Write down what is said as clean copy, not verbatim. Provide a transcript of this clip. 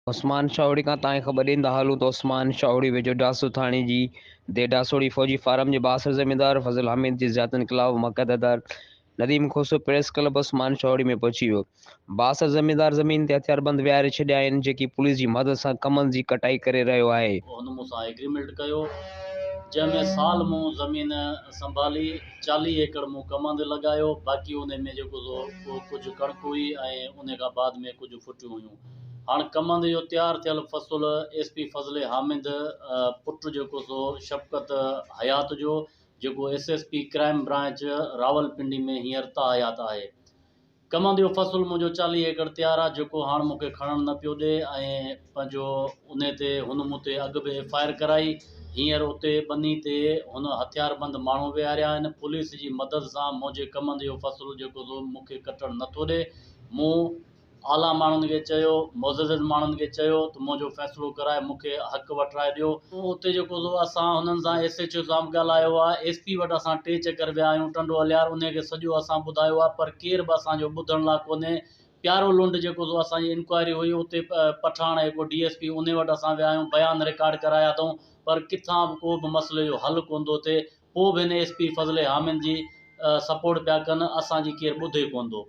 عثمان شاهوڙي کان تائين خبر ڏيندا هلون ته عثمان شاهوڙي ويجهو ڊاسو ٿاڻي جي ديهه ڊاسوڙي فوجي فارم جي بااثر زميندار فضل حميد جي زيادتين خلاف مقتدار نديم کوسو پريس ڪلب عثمان شاهوڙي ۾ پهچي ويو. بااثر زميندار زمين تي هٿياربند ويهاري ڇڏيا آهن جيڪي پوليس جي مدد سان ڪمند جي ڪٽائي ڪري رهيو آهي. هن مون سان ايگريمينٽ ڪيو جنهن ۾ سال مون زمين سنڀالي 40 ايڪڙ مون ڪمند لڳايو باقي انهي ۾ جيڪو سو ڪجهه ڪڻڪ هئي ۽ انهي کان بعد ۾ ڪجهه ڦٽيون هيون. هاڻ ڪمند جو تيار ٿيل فصل ايس پي فضل حامد پٽ جيڪو سو شفقت حيات جو جيڪو S S P crime branch Rawalpindi ۾ هينئر تاحيات آهي. ڪمند جو فصل منهنجو 40 ايڪڙ تيار آ جيڪو هاڻ مون کي کڻڻ نه پيو ڏي ۽ پنهنجو انهي تي هن مون تي اڳ به ايف I R ڪرائي هينئر اتي ٻني تي هن هٿياربند ماڻهو ويهاريا آهن پوليس جي مدد سان منهنجي ڪمند جو فصل جيڪو سو مون کي ڪٽڻ نه ٿو ڏي مون اعليٰ ماڻهن کي چيو، معزز ماڻهن کي چيو ته منهنجو فيصلو ڪرائي مون کي حق وٺرائي ڏيو. اتي جيڪو سو اسان هنن سان ايس ايڇ او سان به ڳالهايو آهي، ايس پي وٽ اسان ٽي چڪر ويا آهيون ٽنڊو الهيار انهي کي سڄو اسان ٻڌايو آهي پر ڪير به اسان جو ٻڌڻ لاء ڪونهي. پيارو لنڊ جيڪو سو اسان جي انڪوائري هئي اتي پٺاڻ هڪ ڊي ايس پي انهي وٽ اسان ويا آهيون بيان رڪارڊ ڪرايا اٿئون پر ڪٿان به ڪو به مسئلي جو حل ڪونه ٿو ٿئي پوء به هن ايس پي فضل حامد جي سپورٽ پيا ڪن اسان جي ڪير ٻڌي ڪونه ٿو.